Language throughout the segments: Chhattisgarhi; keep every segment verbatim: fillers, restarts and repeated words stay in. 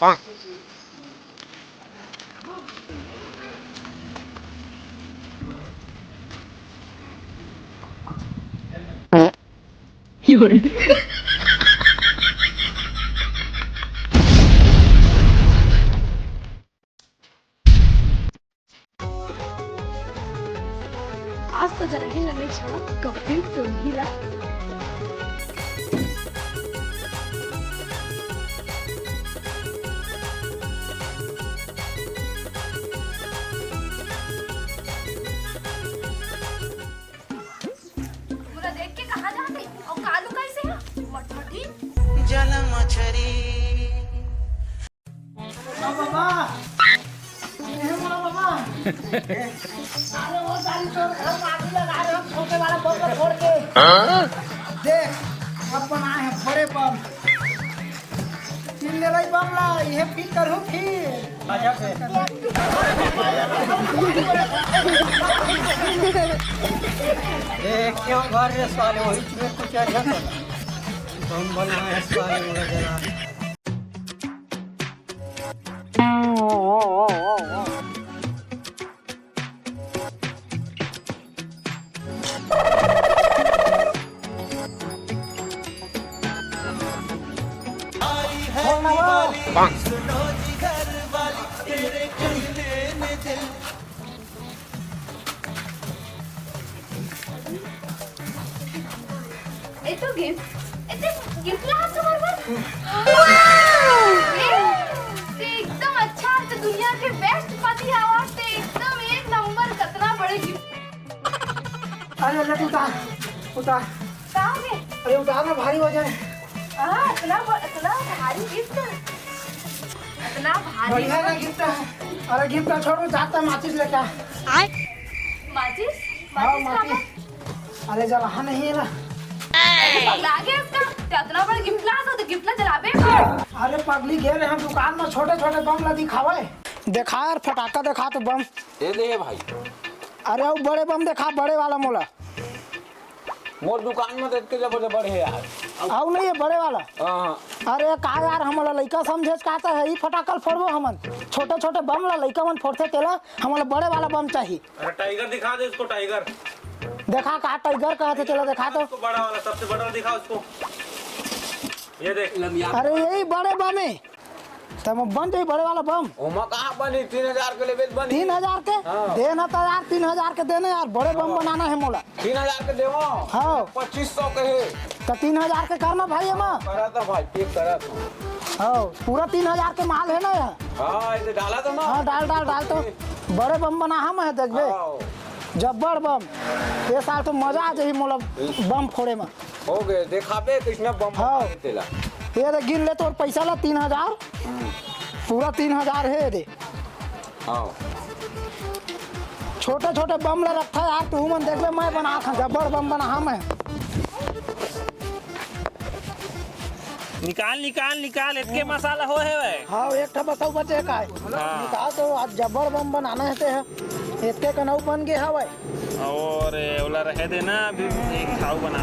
आज तो जरा ही लगे छोड़ा, कभी तो नहीं ला। पूरा देख के कहाँ जाते? और कालू कैसे है? मटमटी। जल मछरी। बाबा, ए मोला बाबा। अरे वो साली चोर घर में आगी लगा रहे हो, छोटे वाला बम को फोड़ के। हाँ? देख, अब बनाए हैं बड़े बम। तीन ले रही बम ला, ये फिर करूँ फिर। देख क्यों घर रे साले, वही चुए कुछ अच्छा तो। बम बनाए हैं साले, वो जरा। ए तो गिफ्ट, ए ते गिफ्ट ला हस हमर बर। ए, ते एकदम अच्छा, ते दुनिया के बेस्ट पति हवस, ते एकदम एक नंबर, कतना बड़े गिफ्ट। अरे, ले उतार, उतार। का हो गए? अरे, उतार ना, भारी वजन है। हाँ, इतना ब-, इतना भारी गिफ्ट, इतना भारी बढ़िया ना गिफ्ट। गिफ्ट है। अरे, गिफ्ट छोड़, वो जाता माचिस लेके आ। माचिस? हाँ, माचिस का माचिस। अरे जलाहा नहीं है ना। अरे पगला गया इसका, तो इतना बड़ा गिफ्ट ला तो, तो गिफ्ट ला जलाबे कर। अरे पगली गे रहे हम दुकान में छोटे छोटे बम ला दिखावे। देखा यार फटाका देखा तो बम। ये ले भाई। अरे वो बड़े बम देखा, बड़े वाला मोला। मोर दुकान में देख के जब बड़े है यार। आओ नहीं है बड़े वाला। हाँ। अरे का यार हमला लइका समझे का है, ई फटाका ल फोड़बो हमन। छोटे छोटे बम ला लइका मन फोड़थे तेला, हमला बड़े वाला बम चाहिए। अरे टाइगर दिखा दे उसको, टाइगर। देखा का टाइगर कहत हे, चला देखा तो। उसको बड़ा वाला, सबसे बड़ा वाला दिखा उसको। ये देख। अरे यही बड़े बम है, तब बन जाई बड़े वाला बम। ओमा कहाँ बनी? तीन हजार के लेवल बनी। तीन हजार के? हाँ। देना तो यार, तीन हजार के देना यार, बड़े बम बनाना है मोला। तीन हजार के देवो? हाँ। पच्चीस सौ के है। तो तीन हजार के करना भाई एमा। करा तो भाई, पैक करा तो। हाँ, पूरा तीन हजार के माल है ना यार? हाँ, इसे डाला तो ना। हाँ, डाल, डाल, डाल तो। बड़े बम बना हम है, देखबे। हाँ। जब्बर बम। ये साल तो मजा आ जाही मोला बम फोड़े में। हो गए, देखाबे किसने बम हाँ। बना तेला। ये दे, गिन ले तोर पैसा ला तीन हजार। हम्म। पूरा तीन हजार है दे। हाँ। छोटे छोटे बम ला रखा यार, तू मन देख ले, मैं बना था, जब्बर बम बना हम है। निकाल, निकाल, निकाल, एतके मसाला हो हे वै। हाँ, एक ठा बस अउ बचे का है। हाँ। निकाल तो, आज जब्बर बम बनाना है ते है। एतके कनऊ बन गे हवै। अरे, ओला रहे दे ना, अभी एक घाव बना।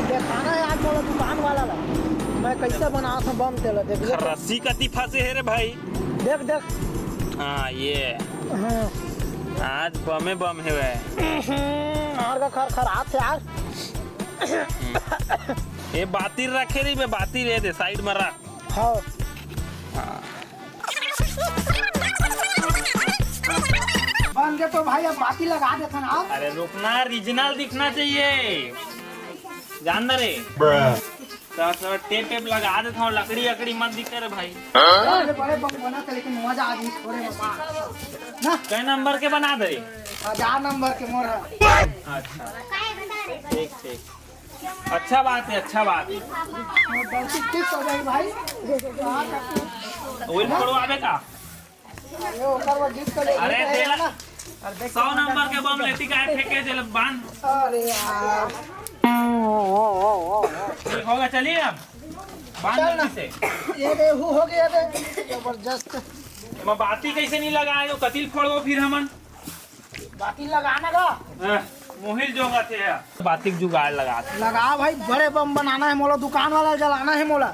देखाना है आज मोला दुकान वाला ला, मैं कैसे बना था बम तेला, देख ले। रस्सी कती फंसे है रे भाई। देख, देख। हाँ, ये। हाँ। आज बमे बम है वै। हम्म, मार का खर खर हाथ से आज। ये बाती रखे रही बे, बाती ले दे, साइड में रख। हाँ। हाँ। बन गे तो भाई, अब बाती लगा देथन आप। अरे रुकना, रीजनल दिखना चाहिए, जान ना रे। तो थोड़ा टेप वेप लगा देथन, लकड़ी अकड़ी मत दिखे रे भाई। बड़े बड़े बम बना था, लेकिन मजा आ गई थोड़े में बात। ना? कै नंबर के बना दे? हजार नंबर के मोर है। अच्छा, ठीक, ठीक। अच्छा बात है, अच्छा बात है। गलती ठीक हो जाई भाई। ओइल फोड़वाबे का? अरे ओकर वो गिफ्ट तो ले अरे लेते हैं तेला ना। सौ नंबर के बम लेती काहे फेंके, चल बांध। अरे यार। ठीक होगा, चलिए अब। बांध चल ना। जल्दी से। ये दे, हु हो गया दे। जबरदस्त। एमा बाती कैसे नहीं लगाए हो? कतिल फोड़ो फिर हमन। बाती लगाना का? हाँ, मोहिल जोंगा थे यार। बाती के जुगाड़ लगा दे। लगा भाई, बड़े बम बनाना है मोला, दुकान वाला जलाना है मोला।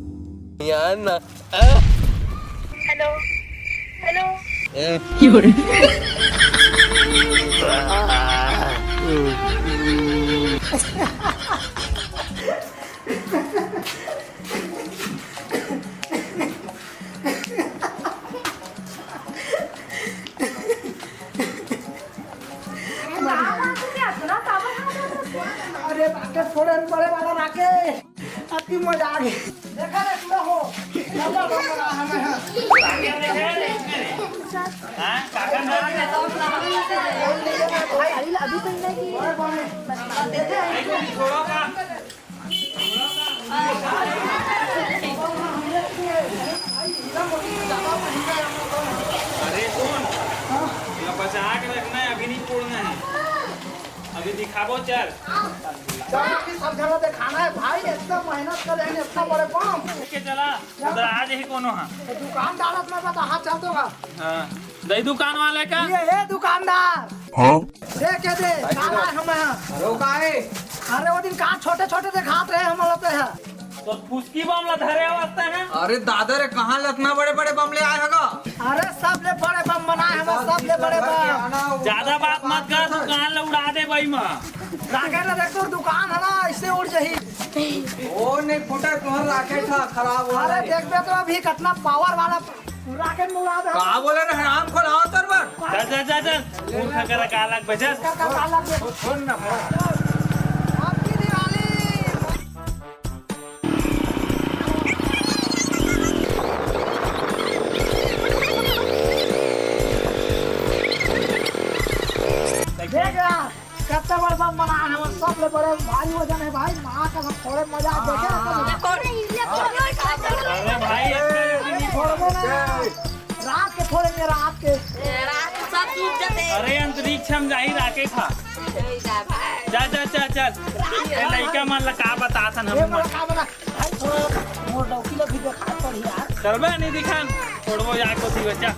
यार ना। Hello, hello. अरे राकेश, थोड़े बड़े वाला राकेश, अति मजा आ गई। देखा रे, पूरा हो। अभी तो इन्हें की अरे सुन, ये बचा के रखना है, अभी नहीं फोड़ना है, अभी दिखाबो, चल। चल, अभी सब जगह दिखाना है भाई, इतना मेहनत करे हैं, इतना बड़े बम। लेके चला, उधर आ जाही कोनो हा। तो दुकान डालत में बता, हाँ, चल तो। हाँ, दही दुकान वाले का। ये, ये दुकानदार। हाँ? दे के दे, काला है हम यहाँ। अरे वो काहे? अरे वो दिन कहाँ छोटे छोटे दिखात रहे हम लोग पे है। तो फुसकी बम ला धरे वास्ते है। अरे दादा रे, कहाँ ले अतना बड़े बड़े बम ले आए हगा? अरे सब ले बड़े बम बनाए हम, सब ले बड़े बम। ज्यादा बात मत कर, दुकान ला उड़ा दे भाई माँ। राकेट ला देख, तोर दुकान है ना, इससे उड़ जाही। ओ नहीं फुटा, तुम्हारा राकेट था खराब हो अरे रहा है। देखबे तो अभी कितना पावर वाला राकेट में उड़ा दे। का बोले रे हराम खोर, आओ तोर बर। चल, चल, चल, चल। मूर्ख कर कालक बे, चल। कर, कर, कालक बे। छोड़ ना। आपकी दिवाली। देख यार, कितना बड़ बम बना है, वो सब ले बड़े भारी वजन है भाई, माँ का सब थोड़े मजा आ देखे ना। अरे भाई, इतना जल्दी नहीं छोड़बो ना। रात के फोड़ेंगे, रात के। रात के सब टूट जाते। अरे अंतरिक्ष हम जाही राकेट हा। जा, जा, जा, चल। ए लइका मन ला का बताथन ये हम। मोला का बता? भाई थोड़ा मोर डौकी ला भी देखा पड़ी यार। चलबे नहीं दिखान। छोड़बो जा को थी बच्चा।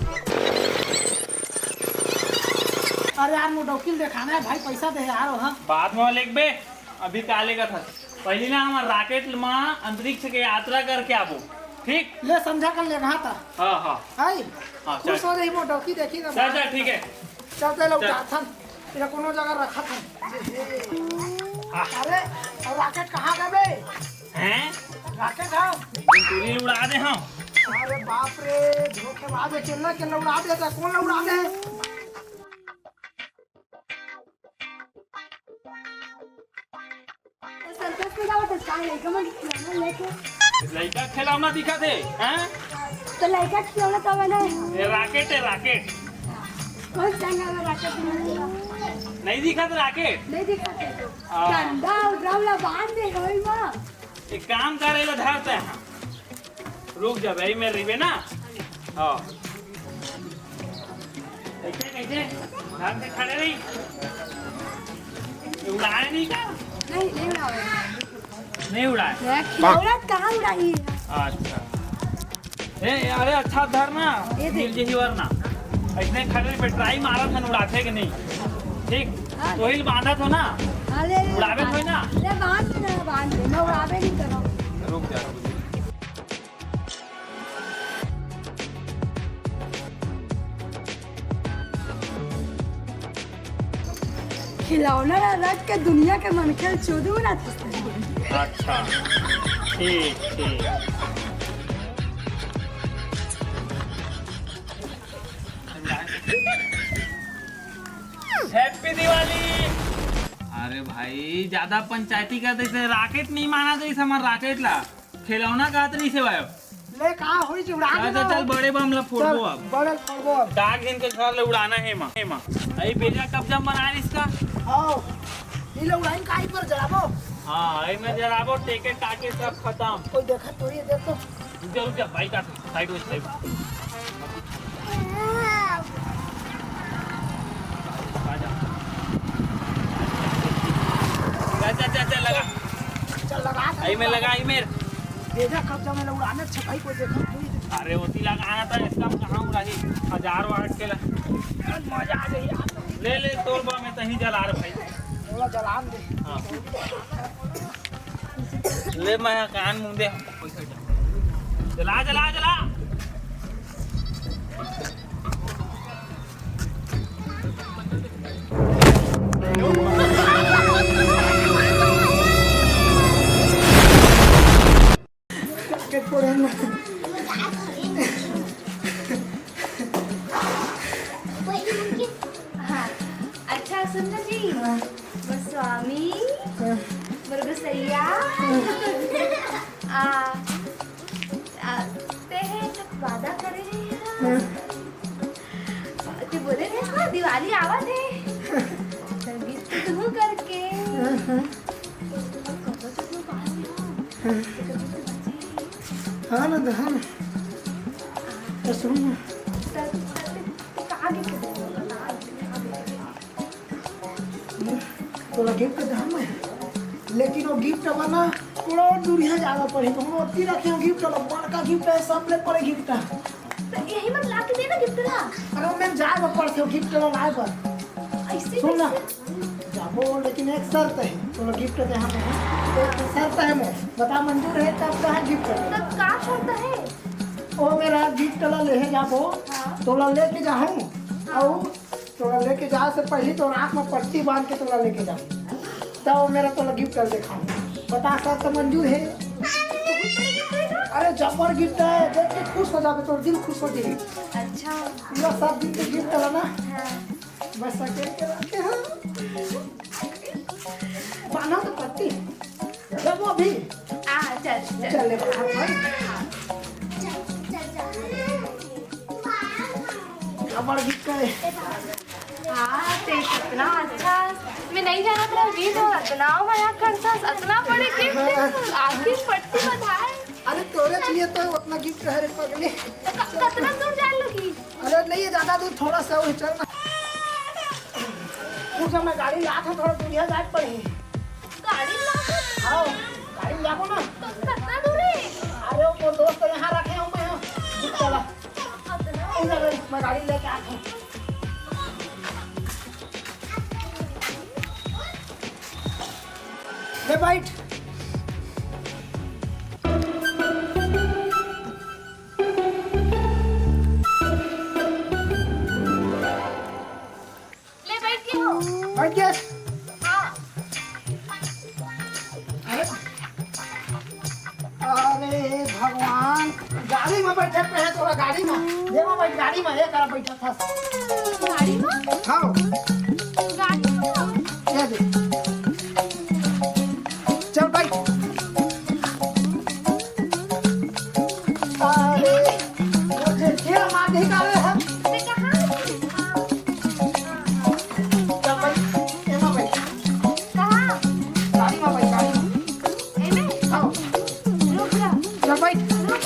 अरे यार मोर डौकी ला देखाना है भाई, पैसा दे यार वहाँ। बाद में लेबे, अभी का लेगा था? पहिली ना हमर rocket म अंतरिक्ष के यात्रा करके आबो, ठीक? ले समझा कर ले कहा था। हाँ, हाँ। आई? हाँ, खुश चल। हो रही मोटो की देखी ना चल, चल, ठीक है। चलते लोग चल। जाथन, तेरा कोनो जगह रखा था। अरे, और rocket कहाँ गए बे? हैं? Rocket है? पूरी उड़ा दे हम। अरे बाप रे, धोखेबाज है, केला, केला उड़ा देता, कौन उड़ा दे? सर्कस में जावत है, का लइका मन खिलौना लेके? लइका खिलौना दिखा दे, हैं? तो लइका खिलौना तो मैंने ये rocket है, rocket। कौन सा है rocket में? नहीं दिखा तो rocket? नहीं दिखा तो। हाँ। डंडा और ड्रम ला बांध दे होई माँ। एक काम करे ला धरते हैं। रुक जा भाई, मैं रिबे ना। हाँ। कैसे, कैसे? ढंग से खड़े रही। ये उड़ाए नहीं का? नहीं, नहीं उड़ाए। नहीं उड़ाए? मैं खिलौना कहाँ उड़ाई है? अच्छा। ए, अरे अच्छा धर ना, ये देख। गिर जही वरना। ऐसने खड़े पे try मारत हन उड़ाथे कि नहीं। ठीक? हाँ। वही बांधत हो ना? अरे, उड़ावे होय ना? अरे बांध दे ना, बांध दे। मैं उड़ावे नहीं करो। रुक जा, रुक जा। खिलौना ला रख के दुनिया के मनखे चोदू ना। अच्छा, ठीक, ठीक। Happy Diwali। अरे भाई, ज्यादा पंचायती कर देते, rocket नहीं माना देते हमार rocket ला। खिलौना कहत रहिस हे भाई। ले का होई जे उड़ा चल, दे चल, ना। चल, बड़े बम ला फोड़बो चल, अब। बड़े फोड़बो अब। डाक जिन के घर ले उड़ाना हे माँ, हे माँ। अई बेजा कब्जा में बना रहिस का? हाँ। ई ले उड़ाई काई पर जलाबो? हाँ, अई में जलाबो, टेके टाके सब खत्म। कोई देखा तो ये देख तो। रुक जा, रुक जा, bike आ, side हो, side। जा, जा, जा, जा, लगा। चल, लगा दे। अई में लगा, अई में। बेजा कब्जा में उड़ाने छपाई कोई देखा कोई। अरे, ओती लगा आना था, इसका कहाँ उड़ाही? हजार वाट के ला। मजा आ जाई यार। ले, ले, तोर बा में तहीं जला रे भाई। थोड़ा जलान दे। हाँ। ले, मैं कान मुंदे। जला, जला, जला। हाँ, अच्छा सुन ना जी, हाँ। वो स्वामी, हाँ। मुर्गसैया, हाँ। आ, आ, ते हे तो वादा करे हे ना। हाँ। ते बोले रहे ना, दिवाली आवत हे। तो gift दूँ करके। हाँ, हाँ। हाँ ना, हाँ ना। तो सुन ना। तो, तो, तो कहाँ gift दूँ? तोला gift देहूँ मैं, लेकिन वो gift बर ना थोड़ा और दूरिहा जाना पड़ही। तो हम ओती रखे हो gift ला, बड़का gift हे, सबले बड़े gift हे। तो यही मत ला के देना gift ला। अरे, मैं जाए बर पड़थे gift ला लाए बर। ऐसे सुन ना, कैसे? जाबो, लेकिन एक शर्त हे, तोला gift देहूँ मैं। एक शर्त हे मोर, बता मंजूर हे तब का हे gift। तो का शर्त हे? वो मेर gift ला लेहे जाबो, हाँ। तोला लेके जाहूँ, हाँ। और तोला लेके जाए से पहली तोर आँख में पट्टी बांध के तोला लेके जाहूँ, तब वो मेर तोला gift देखाहूँ। बता, शर्त मंजूर हे? अरे जबर gift हे, देख के खुश हो जाबे, तोर दिल खुश हो जाई। अच्छा। पूरा सब दिन के gift ला ना। हाँ। बस अकेले के रखे हैं। बांधा तो पट्टी। जब वो भी। आ, चल, चल। चल ले बाहर भाई। खबर भी करे। हाँ, ते कितना अच्छा। मैं नहीं जानत रहेंव कि तो अतना मया करथस, अतना बड़े gift दे, आखिर पट्टी बंधाए। अरे तोरे लिए तो उतना gift हे रे पगली। तो क-, कतना दूर जाए लगी? अरे नहीं है ज्यादा दूर, थोड़ा सा वही चल ना। पूछ, मैं गाड़ी लात हूँ, थोड़ा दूरिया जाए पड़ही। गाड़ी लात हूँ? हाँ, गाड़ी लाबो ना। तो कितना दूर है? अरे वो दोस्त यहाँ रखे हूँ मैं, चला। कितना? मैं गाड़ी लेके आता हूँ। ले बैठ। भगवान, गाड़ी में बैठे पे है तोरा, गाड़ी में। ये में बैठ, गाड़ी में, ये करा बैठा था। गाड़ी में? हाँ। गाड़ी में? ये दे। चल बैठ। अरे, वो जे, जे मार दे गावे है। ते कहाँ? चल बैठ, ये में बैठ। कहाँ? गाड़ी में बैठ, गाड़ी में। एमे? हाँ। रुक जा। चल बैठ। रुक।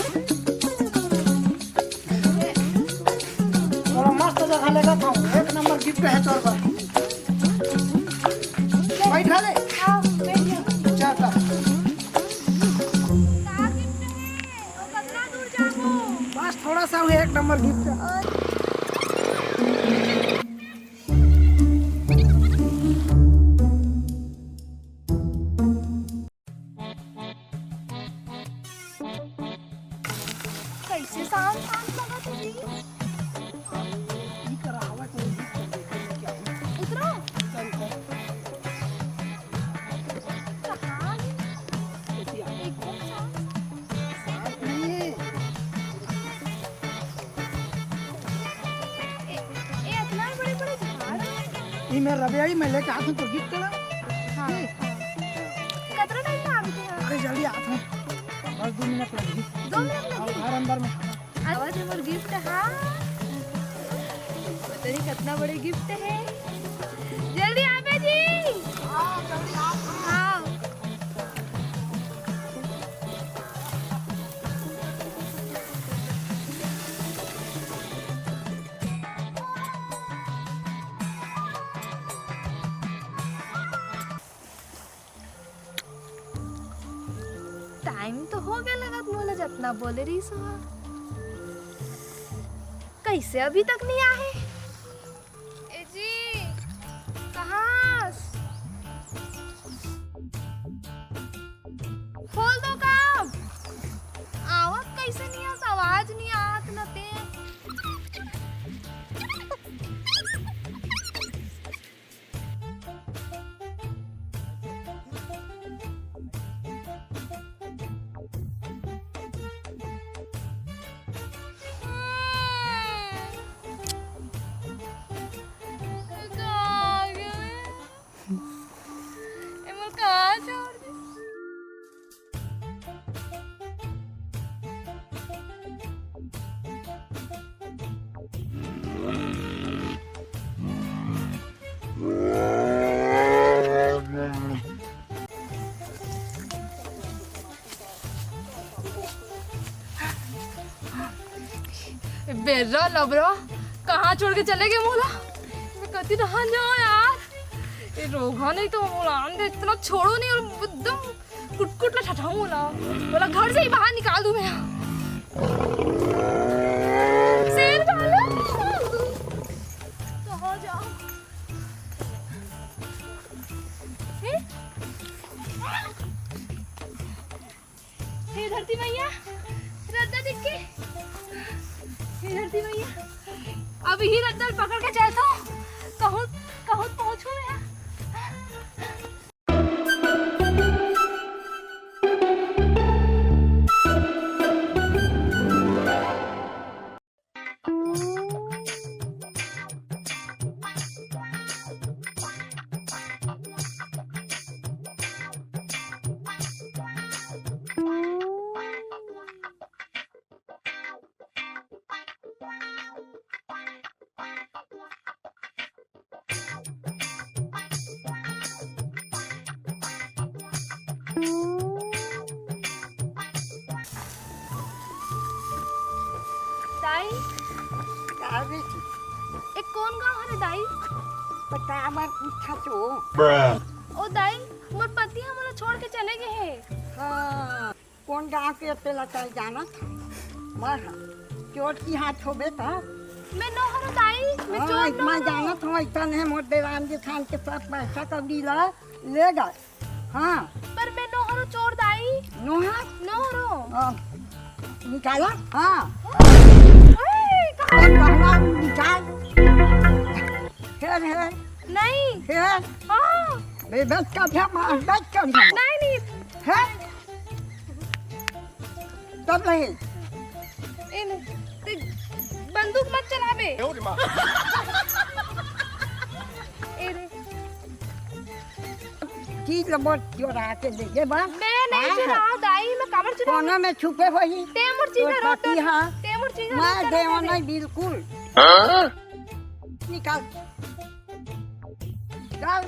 थोड़ा मस्त जगह लेगा था, एक नंबर गिफ्ट है तोर बर। बैठ ले। हाँ, बैठ जा। चल, चल। का गिफ्ट है? वो कितना दूर जाबो? बस थोड़ा सा हुआ, एक नंबर गिफ्ट है। कैसे शांत शांत लगत हे जी? ई करा हवा तो ई तो देखे में क्या है? उतरो। चल, चल। कहाँ है? कैसी आ? एकदम शांत। शांत नहीं है। ए, ए, इतना बड़े बड़े झाड़ है। ई मैं रबे आई, मैं लेके आत हूँ तो गिफ्ट ना। हाँ, हाँ। कतरा टाइम में आते हैं? अरे जल्दी आत हूँ, बस दो मिनट लगही। दो मिनट लगही? घर अंदर में। आवा जी मोर गिफ्ट, हाँ। पता नहीं कितना बड़े गिफ्ट है। जल्दी आबे जी। हाँ, जल्दी आ। हाँ। टाइम तो हो गया लगत मोला, जतना बोले रहिस हा। कैसे अभी तक नहीं आए? ए जी, कहाँ? खोल दो का? आवत कैसे नहीं आस? आवाज नहीं आत न ते। बेर्रा लबरा, कहाँ छोड़ के चले गए मोला? मैं कति डहान जाऊँ यार। ये रोगहा नहीं तो मोला आन दे, इतना छोड़ो नहीं और एकदम कुटकुट ला ठठाऊँ मोला। मोला घर से ही बाहर निकाल दूँ मैं। शेर काला। कहाँ जाऊँ? हे? हे धरती मैया, रद्दा दिख के। हे धरती मैया, अब ही रद्दा पकड़ के चलता हूँ। कहूँ, कहूँ पहुँचू मैं। दाई। का बेटी? ए कोन गांव हरे दाई? पता मत पूछा तो। ओ दाई, मोर पति ह मोला छोड़ के चले गए हे। हाँ, कोन गांव के तेला तैं जानत हस? मैं ह चोर के हाथ होबे त। मैं नो हरो दाई, मैं हाँ, चोर नो मैं हरो। जानत हूँ, ऐसा नहीं मोर देरान जेठान के सब पैसा कौड़ी ला ले गए। हाँ। पर मैं नो हरो चोर दाई। नो है? नो हरो। हाँ। निकाला? हाँ। ओए, कहाँ? और कहला निकाल। फिर है। नहीं। फिर? हाँ। बे, बस कर दे, मार, बस कर दे। नहीं, नहीं। है? कब नहीं? ए ले, ते बंदूक मत चलाबे। ए रे। चीज ल मोर चोरा के ले गे बा। मैं नहीं हाँ, चुराव दाई, मैं काबर चुराव? कोना में छुपे होही? ते मोर चीज तोर ह रोट पति ह। ते मोर चीज ह मैं रोट देव कर नहीं दे। बिल्कुल। निकाल। चल,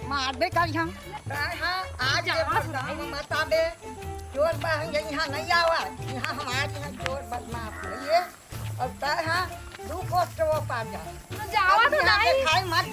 मारबे कल हम। हाँ, आज के जा, बरसात में मत आबे। चोर बा, हम यहाँ नहीं आवा। यहाँ हमारे यहाँ चोर बदमाश नहीं है। और तय हाँ, दू कोस के वो पार जा। तो जावा तो अब यहाँ नहीं। दिखाई मत